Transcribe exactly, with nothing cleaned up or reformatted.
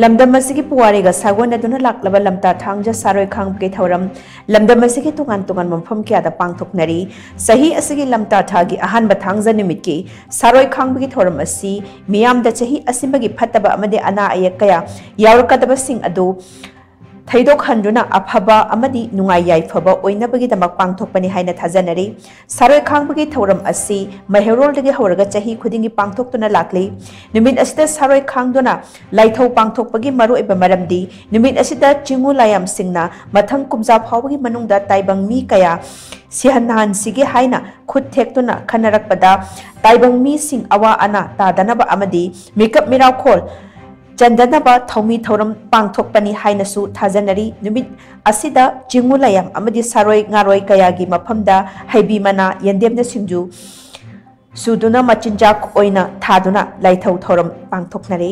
ꯂꯝꯗꯝ ꯑꯁꯤꯒꯤ ꯄꯨꯋꯥꯔꯤꯒ ꯁꯥꯒꯣꯟꯅꯗꯨꯅ ꯂꯥꯛꯂꯕ ꯂꯝꯇꯥ ꯊꯥꯡꯖ ꯁꯥꯔꯣꯏ ꯈꯥꯡꯕꯒꯤ ꯊꯧꯔꯝ ꯂꯝꯗꯝ ꯑꯁꯤꯒꯤ ꯇꯣꯉꯥꯟ ꯇꯣꯉꯥꯟꯕ ꯃꯐꯝ ꯀꯌꯥꯗ ꯄꯥꯡꯊꯣꯛꯅꯔꯤ꯫ ꯆꯍꯤ ꯑꯁꯤꯒꯤ ꯂꯝꯇꯥ ꯊꯥꯒꯤ ꯑꯍꯥꯟꯕ ꯊꯥꯡꯖ ꯅꯨꯃꯤꯠꯀꯤ ꯁꯥꯔꯣꯏ ꯈꯥꯡꯕꯒꯤ ꯊꯧꯔꯝ ꯑꯁꯤ ꯃꯤꯌꯥꯝꯗ ꯆꯍꯤ ꯑꯁꯤꯃꯒꯤ ꯐꯠꯇꯕ ꯑꯃꯗꯤ ꯑꯅꯥ ꯑꯌꯦꯛ ꯀꯌꯥ ꯌꯥꯎꯔꯛꯀꯗꯕꯁꯤꯡ ꯑꯗꯨ ꯊꯩꯗꯣꯛꯍꯟꯗꯨꯅ ꯑꯐꯕ ꯑꯃꯗꯤ ꯅꯨꯡꯉꯥꯏ ꯌꯥꯏꯐꯕ ꯑꯣꯏꯅꯕꯒꯤꯗꯃꯛ ꯄꯥꯡꯊꯣꯛꯄꯅꯤ ꯍꯥꯏꯅ ꯊꯥꯖꯅꯔꯤ꯫ ꯁꯥꯔꯣꯏ ꯈꯥꯡꯕꯒꯤ ꯊꯧꯔꯝ ꯑꯁꯤ ꯃꯩꯍꯧꯔꯣꯜꯗꯒꯤ ꯍꯧꯔꯒ ꯆꯍꯤ ꯈꯨꯗꯤꯡꯒꯤ ꯄꯥꯡꯊꯣꯛꯇꯨꯅ ꯂꯥꯛꯂꯤ꯫ ꯅꯨꯃꯤꯠ ꯑꯁꯤꯗ ꯁꯥꯔꯣꯏ ꯈꯥꯡꯗꯨꯅ ꯂꯥꯏꯊꯧ ꯄꯥꯡꯊꯣꯛꯄꯒꯤ ꯃꯔꯨꯑꯣꯏꯕ ꯃꯔꯝꯗꯤ ꯅꯨꯃꯤꯠ ꯑꯁꯤꯗ ꯆꯤꯡꯉꯨ ꯂꯥꯏꯌꯥꯝꯁꯤꯡꯅ ꯃꯊꯪ ꯀꯨꯝꯖꯥ ꯐꯥꯎꯕꯒꯤ ꯃꯅꯨꯡꯗ ꯇꯥꯏꯕꯪ ꯃꯤ ꯀꯌꯥ ꯁꯤꯍꯟ ꯅꯥꯍꯟꯁꯤꯒꯦ ꯍꯥꯏꯅ ꯈꯨꯠ ꯊꯦꯛꯇꯨꯅ ꯈꯟꯅꯔꯛꯄꯗ ꯇꯥꯏꯕꯪ ꯃꯤꯁꯤꯡ ꯑꯋꯥ ꯑꯅꯥ ꯇꯥꯗꯅꯕ ꯑꯃꯗꯤ ꯃꯤꯀꯞ ꯃꯤꯔꯥꯎꯈꯣꯜ ꯆꯟꯗꯅꯕ ꯊꯧꯃꯤ ꯊꯧꯔꯝ ꯄꯥꯡꯊꯣꯛꯄꯅꯤ ꯍꯥꯏꯅꯁꯨ ꯊꯥꯖꯅꯔꯤ꯫ ꯅꯨꯃꯤꯠ ꯑꯁꯤꯗ ꯆꯤꯡꯉꯨ ꯂꯥꯏꯌꯥꯝ ꯑꯃꯗꯤ ꯁꯥꯔꯣꯏ ꯉꯥꯔꯣꯏ ꯀꯌꯥꯒꯤ ꯃꯐꯝꯗ ꯍꯩꯕꯤ ꯃꯅꯥ, ꯌꯦꯟꯗꯦꯝꯅ ꯁꯤꯡꯖꯨ ꯁꯨꯗꯨꯅ ꯃꯆꯤꯟꯖꯥꯛ ꯑꯣꯏꯅ ꯊꯥꯗꯨꯅ ꯂꯥꯏꯊꯧ ꯊꯧꯔꯝ ꯄꯥꯡꯊꯣꯛꯅꯔꯤ꯫